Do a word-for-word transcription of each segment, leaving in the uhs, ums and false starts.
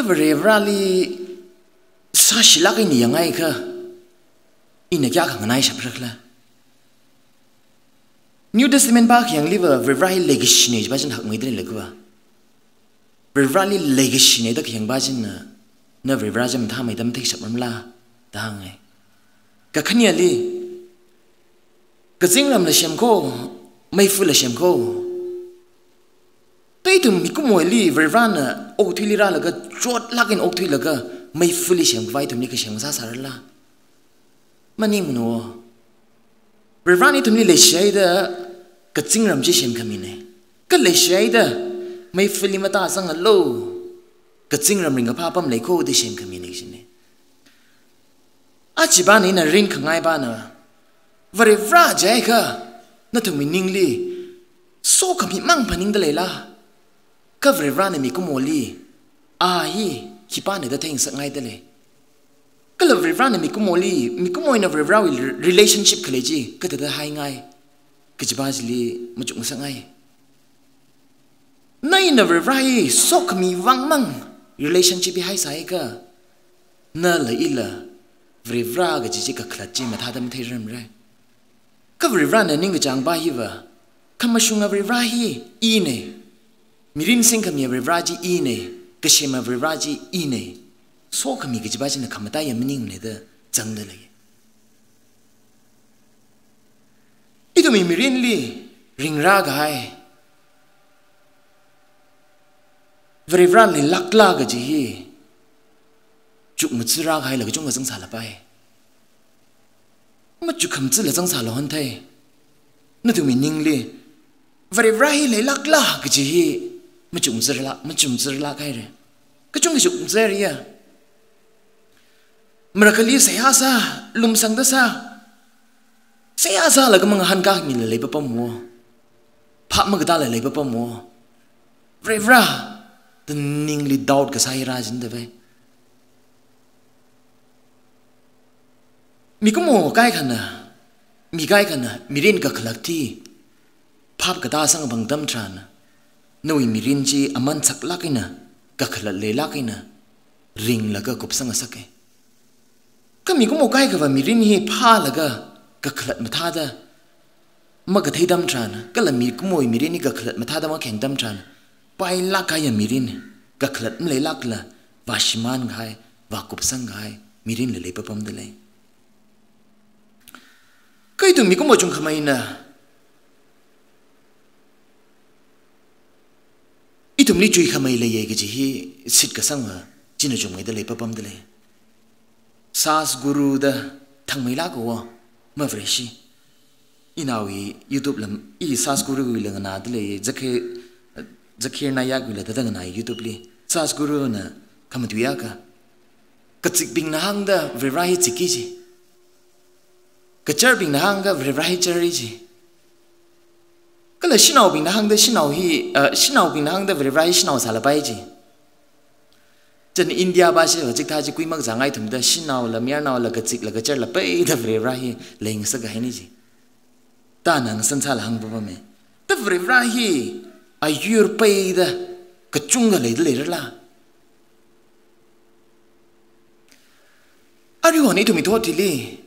Varivarali sāshilāk eina yangakha, ina kayākha nganaishapra khala? New Testament pā khayāngli va Varivara hi leikashina jiva china hakmeida leilakha va. Varivarali leikashina da khayāng pā china, na Varivara chi mathāmeida matheishapmara da hānga. Kakhaneli, kazingramla semkho, meifala semkho. Ithum mikumoli Varivarana okathuili rālaga, chotlāk eina okathuilaga, meifali semkhavai ithumli kasem sāsārala? Maningmana. Varivarana ithumli leishihaida kazingram chi semkhamina. Kha leishihaida meifali matāzanglu, kazingram ringkaphā apam leikho da semkhamina jina. Aja pāna ina rinkhangai pāna, Varivara jiakha nathumwui ningli sokhamimang phaningda leila? Kha Varivarana mikumoli a hi khipāna da theingasakngaida lei? Kala Varivarana mikumoli, mikumo eina Varivarawui relationship khalei chi kathāda haingai kajiva chili machukngasakngai. Na ina Varivara hi sokhami vangmang relationship hi haisāakha, nala ila Varivara kaji chi kakhalat chi mathāda matheirarmara. Kha Varivarana ningkachāng pā hiva, khamashunga Varivara hi ina, mirin singkhamiya Varivara chi ina, kasema Varivara chi ina, sokhami kajiva china khamataiya maningmana da zangda lei. Ithumwui mirinli ringrākahai, Varivara leilākla kaji hi chukmajā rākahaila kachungkha zangsālapai. Machukhamajāla zangsālu honthei. Nathumwui ningli Varivara hi leilākla kaji hi machukmajārala, machukmajārala kahaira. Kachungkha chukmajāriya. Marakhali seihā sā, lumsangda sā, seihā sālaga mangahānkāmila leipapamwo, phap makatāla leipapamwo, Varivara da ningli doubt kasā hi rāchindavai. Mikumo kaikhana, mi kaikhana mirin kakhalat hi phap katā samphang atam tharan, nawui mirin chi aman saklāk eina, kakhalat leilāk eina ringlaga kupsangngasaka. Kha mikumo kaikhava mirin hi phālaga kakhalat mathāda makathei atam tharan, kala mikumowui mirin hi kakhalat mathāda makhayang atam tharan, pailāk kahaiya mirin, kakhalat maleilākla vāshimānkahai, vākupsangkahai mirinla leipapamda lei. Kha ithum mikumo chungkhameina ithumli chuikhamei leiya kaji hi shitkasangva china chungmeida leipapamda lei. Sadhguru da thangmeilākwo, mavareshi. Inaowui YouTube lam, i Sadhguruwuila nganāda lei, Zakir, Zakir Naik wuila thāda nganā YouTube li. Sadhguruna khamatui akha, kazikbingna hāngda Varivara hi zikki ji. Kacharbingna hāngda Varivara hi charri ji. Kala shanaobingna hāngda shanao hi, uh, shanaobingna hāngda Varivara hi shanao sālapai ji. Chieina India pāshi hojik thā chi kuimakzāngai thumda shanaola, mayarnaola, kazikla, kacharla peida Varivara hi leingasakkahaina ji. Thāna ngasan sāla hāngpapama. Thā Varivara hi ayur peida kachungkha leida leirala? Aruihon ithum ithot hili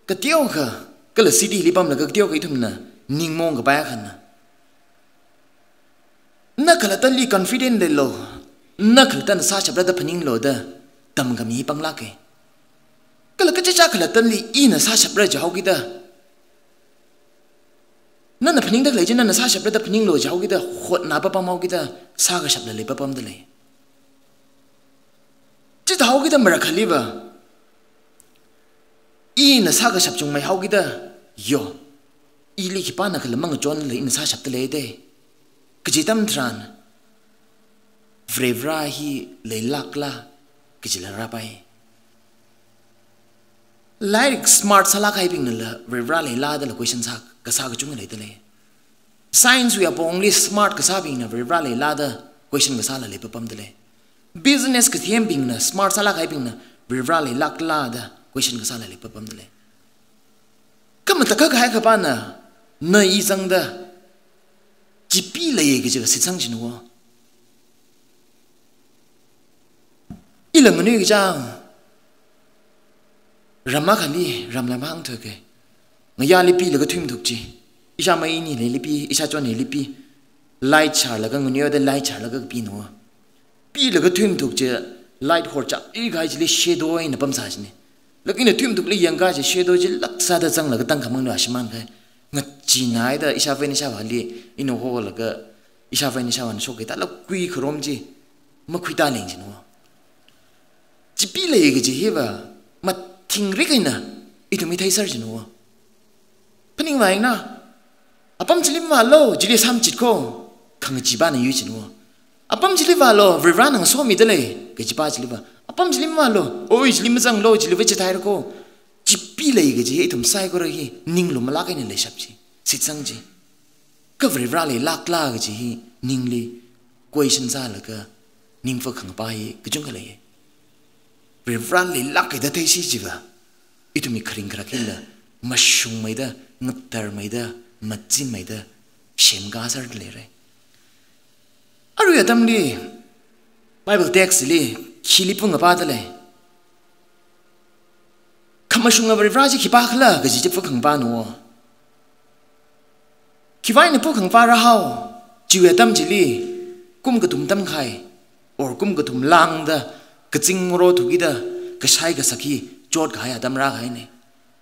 kateokha, kala city hili pamlaga kateokha ithumna ningmaong kapai akhana, na khalattali confident leilu, na khalattana sāshapra da phaninglu da tamkhami hi panglāka. Kala kachichā khalattali ina sāshapra jihaokida, nana phaningda khalei chi nana sāshapra da phaninglu jihaokida, hotnā papamhaokida, sākashapla leipapamda lei. Chithāhaokida marakhaliva, ina sākashap chungmeihaokida, yo, ili khipānakhala mangachonla ina sāshapda lei de kaji atam tharan, Varivara hi leilākla kajila rāpai. Lairik smart sālāk kahaibingnala Varivara leilādala question sā, kasā kachungkha leida lei. Science wui apongli smart kasābingna Varivara leilāda question kasāla leipapamda lei. Business kathembingna, smart sālāk kahaibingna Varivara leilākla da question kasāla leipapamda lei. Kha matakhak kahai akhapana, na i zangda chipi leiya kaji kashitsang china wo. Ila nganui kachang, ram akhali, ram lam hāngthuke. Ngayāli pilaga thuimthuk chi. Ishāmei inili pi, ishāchonli pi. Light shārlaga, nganuida light shārlaga kapina. Pilaga thuimthuk chi, light horchākli kahai chili shadow eina pamsā chine. Laga ina thuimthukli yangkahai chi shadow chi laksāda zanglaga tangkhamang nua shimān kahai. Ngachee eina ishāvā eina ishāvāli, ina holaga, ishāvā eina ishāvāna shokkida lakui kharom chi, makhuitāleng chine. Chi pilei kaji hiva, mathingrik eina, ithumli theiser chine. Phaningvā yangna, apam chili mavālu, chili samchitko, khangachee pāna yu chine. Apam chili vālu, Varivarana ngasomidalei, kaji pa chili vā. Apam chili mavālu, oi chili mazanglu, chili vāchithai rako. Chi pilei kaji, ithum saikora hi, ninglu malāk eina leishap chi, shitsang chi. Kha Varivarali lākla kaji hi, ningli, question sālaga, ningfa khangapa hi, kachungkha lei. Varivarali lākida theishi chiva, ithumwui kharing kharak hila, mashungmeida, ngatarmeida, machinmeida, semkasār leire. Arui atamli, Bible text li, khili phungkapa dalei. Khamashunga Varivara chi khipākhala, kaji chi phukhangapa no. Khiwui eina phukhangapa rāhao, chiwui atam chili, kum kathum tamkahai, or kum kathum lāngda, kazing marothukkida, kashai kasak hi, chotkahai atam rākahaine.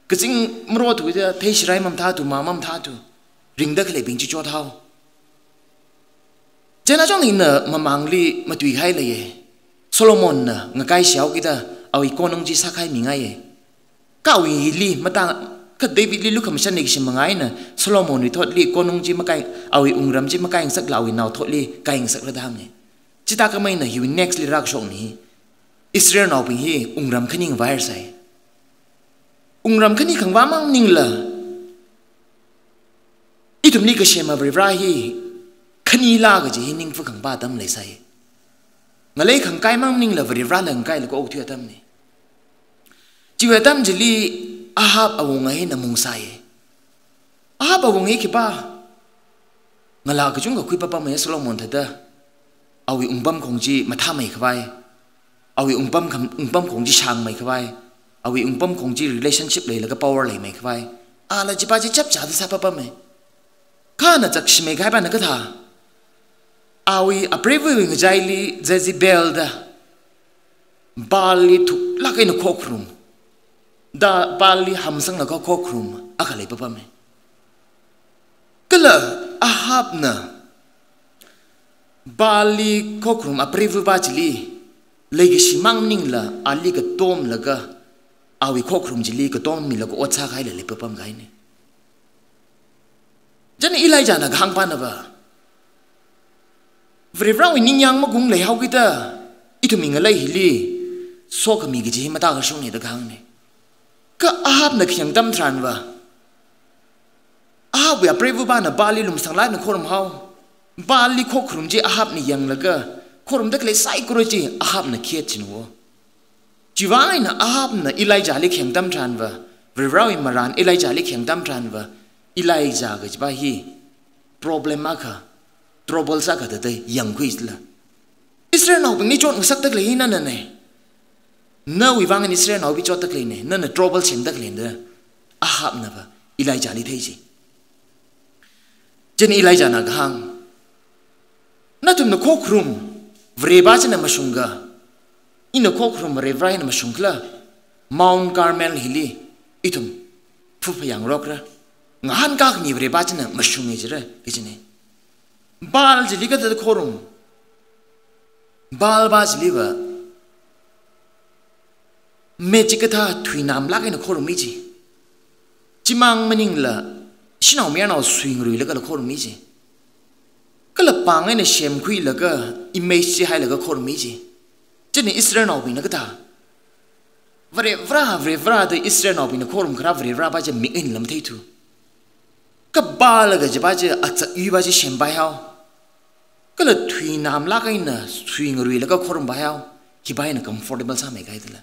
Kazing marothukkida, theishirai mamathāthu, mā mamathāthu, ringda khaleibing chi chothao. Chieina chong ina mamangli matuikahai leiye. Solomonna ngakaishihaokida, awui konung chi sākhaimingaiye. Kha awuili matā, kha Davidli lukhamashan nikshi mangaina, Solomonwui thotli konung chi makai, awui wungram chi makaingasakla awui nao thotli kaingasakra da hānge. Chithākhamei eina hiwui next li rākashokna hi, Israelnaobing hi wungram khani ngavāharsai. Wungram khani khangavā mang maningla, ithumli kasema Varivara hi, khanila kaji hi ning phukhangapa atam leisai. Ngalei khangkai mang maningla Varivarala ngakailaga okthui atamne. Chiwui atam chili Ahab awunga hina mungsāye. Ahab awunga hi khipā, ngalā kachungkha khuipapamei Solomon thāda, awui wungpamkhong chi mathāmeikhavai, awui wungpam kham-, wungpamkhong chi shāngmeikhavai, awui wungpamkhong chi relationship leilaga power leimeikhavai, ala chipa chi chapchāda sāpapamei. Kha ana chakshimei kahai pana kathā, awui apreivawui ngachaili Jezebel da, Baalli thuklāk eina khokharum, da Baalli hamsanglaga khokharum akha leipapamei. Kala Ahabna Baalli khokharum apreiva pa chili, leikashi mang maningla ali katomlaga, awui khokharum chili katommilaga ot sākahaila leipapam kahaine. Chieina Elijahna kahāng pana va, Varivarawui ningyāng magung leihaokida, ithumwui ngalei hili, sokhami kaji hi matākashungne da kahāngne. Kha Ahabna khayang atam tharan va, Ahabwui apreiva pana Baalli lumsang lāk eina khorumhao. Baalli khokharum chi Ahabna yanglaga, khorumda khalei saikora chi Ahabna khet chine wo. Chiwui vang eina Ahabna Elijahli khayang atam tharan va, Varivarawui marān Elijahli khayang atam tharan va, Elijah kajipa hi problem akha, trouble sākha thāda yangkhuila. Israelnaobingli chotngasakda khalei hi nanane. Nawui vang eina Israelnaobing chotda khaleine, nana trouble semda khaleine da Ahabna va Elijahli thei chi. Chieina Elijahna kahāng, nathumna khokharum, Vareva china mashungakha, ina khokharum Vareva eina mashungkhala, Mount Carmel hili ithum phuphayāngarokra. Ngahānkākhami Vareva china mashunge jira, kajine. Baal chili kathāda khorum, Baal pa chili va, magic kathā thuinamlāk eina khorummi chi. Chimang maningla, shanao mayarnao suingaruilagala khorummi chi. Kala pāng eina semkhuilaga, image chi hailaga khorummi chi. Chieina Israelnaobingna kathā, Varevara, Varevara da Israelnaobingna khorumkharā Varevara pa chi mik eina lam theithu. Kha Baal kajipa chi atsakyipa chi sempaihao. Kala thuinamlāk eina suingaruilaga khorumpaihao. Hipa hina comfortable sāmei kahaidala.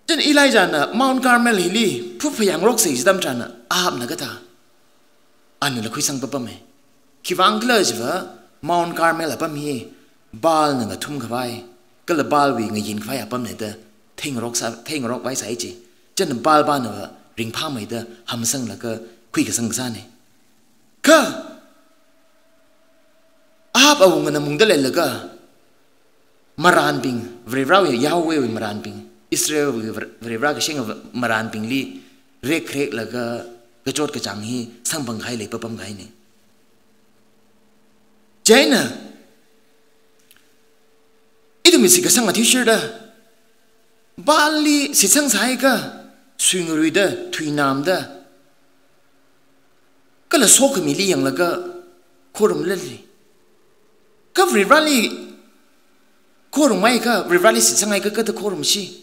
Chieina Elijahna Mount Carmel hili phuphayāngaroksa kaji atam tharan Ahabna kathā, anala khuisang papame. Khiwui vangkhala jiva Mount Carmel apam hi Baalna ngathumkhavai, kala Baalwui ngayinkhavai apamna da theingarok sā, theingarokvai sāi chi. Chieina Baal pānava ringphāmeida hamsanglaga khuikasang kasāna. Kha Ahab awungana mungda leilaga marānbing, Varivarawui, Yahwehwui marānbing, Israelwui Var-, Varivara kashinga va-, marānbingli rekreklaga kachot kachāng hi samphangkahai leipapamkahaina. Chieina ithumwui shitkasang athishurda, Baalli shitsang sāhaiakha, suingaruida, thuinamda, kala sokhamili yanglaga khorumlala. Kha Varivarali khorumhaiakha, Varivarali shitsang haiakha kathāda khorumsi?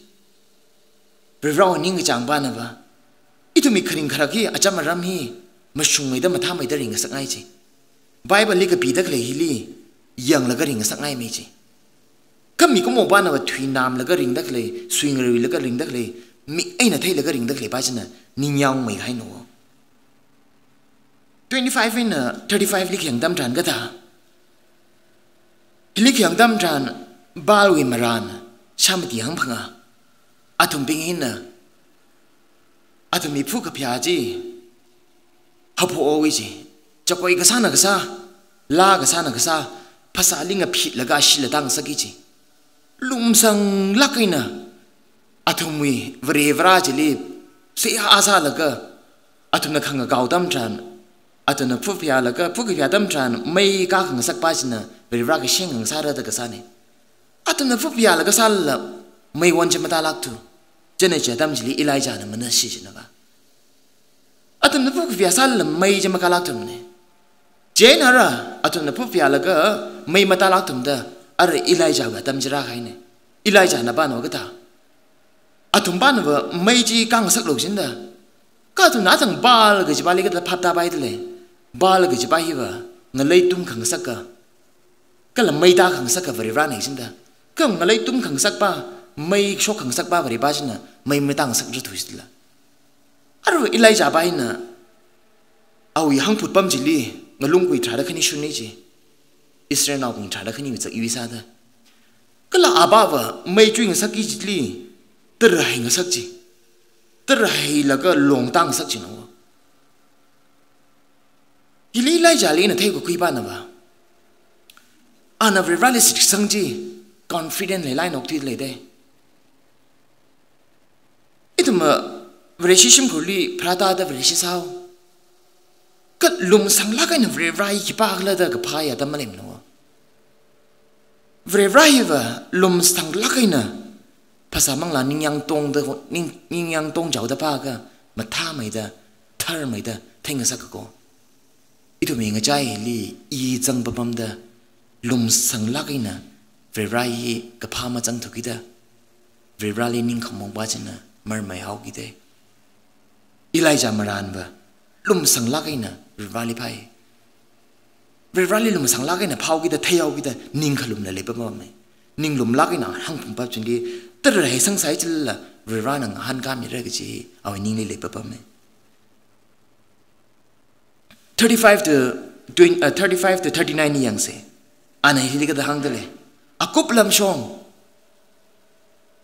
Varivarawui ningkachāng pānava ithumwui kharing kharak hi, acham aram hi mashungmeida mathāmeida ringngasakngai chi. Bibleli kapida khalei hili yanglaga ringngasakngaimei chi. Kha mikumo pānava thuinamlaga ringda khalei, suingaruilaga ringda khalei, mik eina theilaga ringda khalei pā china ningyāngmeihaina. Twenty-five eina thirty-fiveli khayang atam tharan kathā. Hili khayang atam tharan Baalwui marān shāmati hangphangā. Athumbing hina athumwui phukaphayā chi haphok-oi chi. Chakoi kasāna kasā, laa kasāna kasā, phasāli ngaphitlaga ashila tāngasaki chi. Lumsanglāk eina athumwui Varivara chili seihā sālaga, athumna khangakao atam tharan, athumna phuphayālaga, phukaphayā atam tharan mei kākhangasak pā china Varivara kashinga ngasāra da kasāna. Athumna phuphayālaga sālala meiwon chi matālākthu. Chieina chi atam chili Elijahna manasi china va. Athumna phukaphayā sālala mei chi makālākthumana. Chieina ara athumna phuphayālaga mei matālākthumda, ara Elijahwui atam chi rākahaina. Elijahna pānava kathā, athum pānava mei chi kāngasaklu kajina da. Kha athumna athang Baal kajipāli kathāda phaptāpaida lei? Baal kajipā hiva ngalei tumkhangasaka, kala mei tākhangasaka Varivarana kajina da. Kha ngalei tumkhangasakpā, mei shokkhangasakpā Varivara china mei matāngasakra thuisila. Aruiva Elijah pā hina awui hangphut apam chili ngalungkui tharāda khani shunni chi. Israelnaobing tharāda khani mizak iwui sāda. Kala apāva mei chuingasakki chili, tara heingasak chi. Tara heilaga long tāngasak china. Hili Elijahli ina theikakhui pānava, ana Varivarali shitsang chi confident leilāk eina okthuida lei da. Ithumva Vareshi shimkhurli pharātāda Vareshi sāhao. Kha lumsanglāk eina Varivara hi khipākhala da kaphā atam maleimana. Varivara hiva lumsanglāk eina phasā manglā ningyāng tongda, ning, ningyāng tongchaoda phākha mathāmeida, tharmeida theingasaka ko. Ithumwui ngachaili i zangpapamda lumsanglāk eina Varivara hi kaphā mazangthukida, Varivarali ning khamong pā china marmeihaokida. Elijah marānva lumsanglāk eina Varivarali phāi. Varivarali lumsanglāk eina phāhaokida, theihaokida ning khalumla leipapamma. Ning lumlāk eina hangphung pā chili tara heisangsai chilala Varivarana ngahānkāmira kaji awui ningli leipapamma. Thirty-five to twenty, uh, thirty-five to thirty-nine yangsa. Ana hili kathāda hāngda lei. Akup lamshong,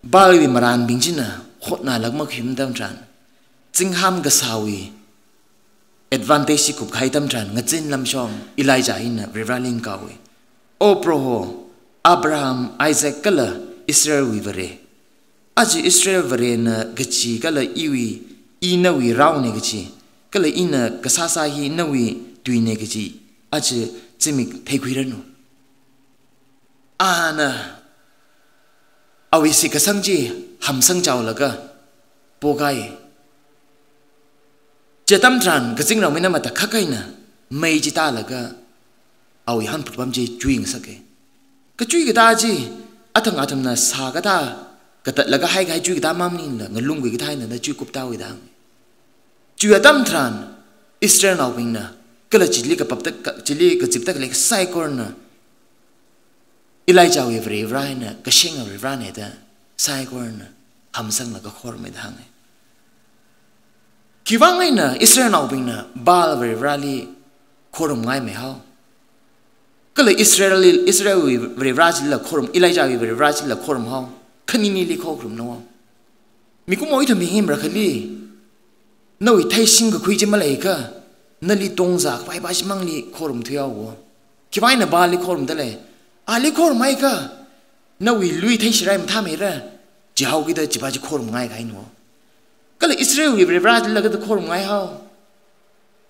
Baalwui marānbing china hotnālāk makhayum atam tharan, zingham kasāwui advantage chi kupkahai atam tharan, ngazin lamshong Elijah hina Varivarali ngakaowa. O Proho, Abraham, Isaac kala Israelwui Vare. Aja Israel Varena kachi kala iwui, i nawui raona kachi, kala ina kasāsā hi nawui tuina kachi, aja zimik theikhuiranu. Ana awui shitkasang chi hamsangchaolaga pokai. Chi atam tharan kazingrao mina matakhak eina mei chi tālaga awui hangphut apam chi chuingasaka. Kachui katā chi, athang athumna sākatā, katatlaga haikahai chui katā mamaningla, ngalungkui kathā eina da chuikuptāhaowa da. Chi atam tharan Israelnaobingna, kala chili kapapta, ka, chili kazipta khalei saikorana Elijahwui Varivara eina, kashinga Varivarana da saikorana hamsanglaga khorumma da hānga. Khiwuivang eina Israelnaobingna Baal Varivarali khorumngaimihao? Kala Israel li, Israelwui Varivara chilila khorum, Elijahwui Varivara chilila khorum hao. Khaninili khokharum nawo. Mikumo ithum mihim rakhali. Nawui theishing kakhui chi maleikha, nali tongzā khavai pa chimangli khorum thuihaowo. Khiwuivang eina Baalli khorum dalei. Ali khorum haikha, nawui lui theishirai mathāmeira, jihaokida chipa chi khorum ngai kahaino. Kala Israelwui Varivara chilila kathāda khorum ngaihao.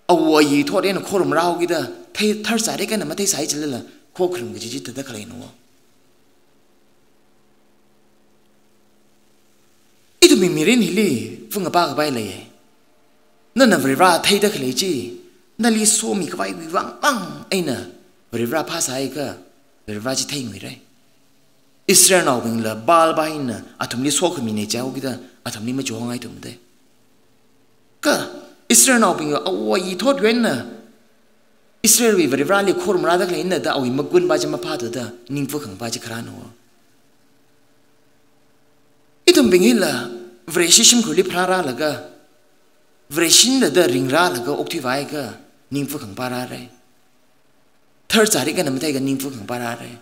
Awo ayi thot eina khorum rāhaokida, thei tharzarik eina matheisai chilala, khokharum kaji chi thāda khaleino. Ithumwui mirin hili, phungapa kapai lei. Nana Varivara theida khalei chi, nali somi khavaiwui vang mang eina Varivara phāsāhaikha, Varivara chi theingairei. Israelnaobingla Baal pa hina athumli sokhamine jihaokida, athumli machuhongai thumde. Kha Israelnaobingva awo ayi thotwui eina, Israelwui Varivarali khorum rāda khaleina da awui magun pa chi maphāthuda, ningphu khangapa chi kharāno. Ithumbing hila, Vareshi shimkhurli pharālaga, Vareshinda da ringrālaga okthuivāhaikha, ningphu khangapa rārei. Tharzarik eina matheikha ningphu khangapa rārei.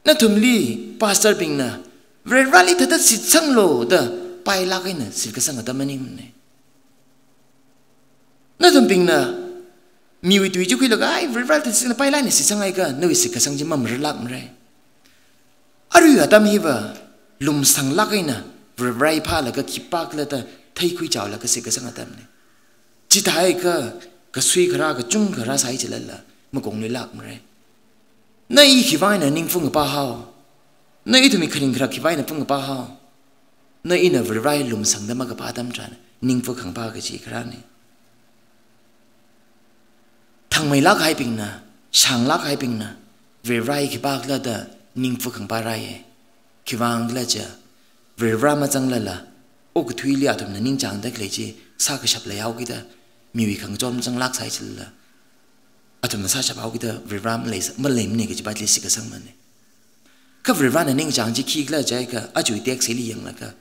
Nathumli, pastor bingna, Varivarali thāda shitsanglo da, pailāk eina shitkasang atam maningmane. Nathumbingna, miwui tui chi khuilaga, ai, Varivarali thāda shitsangna pailāk eina shitsanghaikha, nawui shitkasang chi mamaralākmarei. Arui atam hiva, lumsanglāk eina, Varivara phālaga khipākhala da, theikhui chaolaga shitkasang atamne. Chithāhaikha, kasui kharā, kachung kharā sāi chilala, makongluilākmarei. Na i khiwuivang eina ningphu khangapa hao. Na ithumwui kharing kharā khiwuivang eina phungapa hao. Na ina Varivara lumsangda makaphā atam tharan, ningphu khangapa kaji kharāne. Thangmeilāk haibingna, shānglāk haibingna, Varivara khipākhala da ningphu khangapa rāye. Khiwuivang khala jiakha, Varivara mazanglala, okathuili athumna ningchāngda khalei chi, sākashap leihaokida, miwui khangachon mazanglāk sāi chilala, athumna sāshaphaokida, Varivara malei, maleimane kajipa chili shitkasangmane. Kha Varivarana ningchāng chi khikhala jiakha, ajawui text hili yanglaga,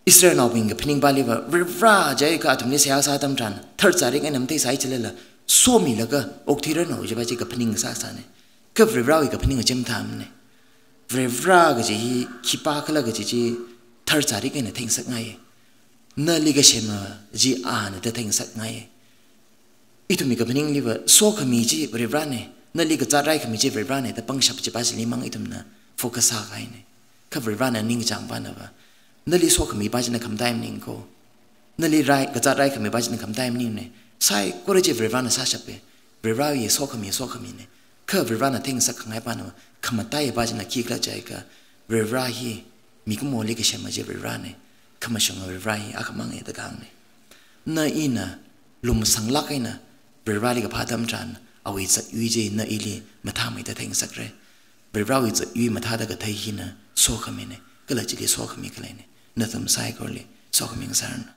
Israelnaobing kaphaning paliva, Varivara jiakha athumli seihā sā atam tharan, tharzarik eina matheisai chilala, somilaga, okthuiranu jipa chi kaphaning sāsāne. Kha Varivarawui kaphaning chi mathāmane. Varivara kaji hi khipākhala kaji chi, tharzarik eina theingasakngai. Nali kasema chi ana da theingasakngai. Ithumwui kaphaningliva, sokhami chi Varivarane, nali kazāt raikhami chi Varivarane, da pangshap chipa chili mang ithumna focus sākahaine. Kha Varivarana ningchāngpanava, nali sokhamipa china khamataimaningko. Nali rai, kazāt raikhamipa china khamataimaningne. Saikora chi Varivarana sāshape. Varivarawui sokhami, sokhamine. Kha Varivarana theingasak khangaipanava, khamataipa china khikhala jiakha, Varivara hi, mikumoli kasema chi Varivarane. Khamashunga Varivara hi, akhamange da kahāngne. Na ina, lumsanglāk eina, Varivarali kaphā atam tharan, awui zatyui chi na ili mathāmeida theingasakre. Varivarawui zatyui mathāda kathei hina, sokhamine, kala chili sokhami khaleine. Nathum saikorali, sokhami ngasāranu.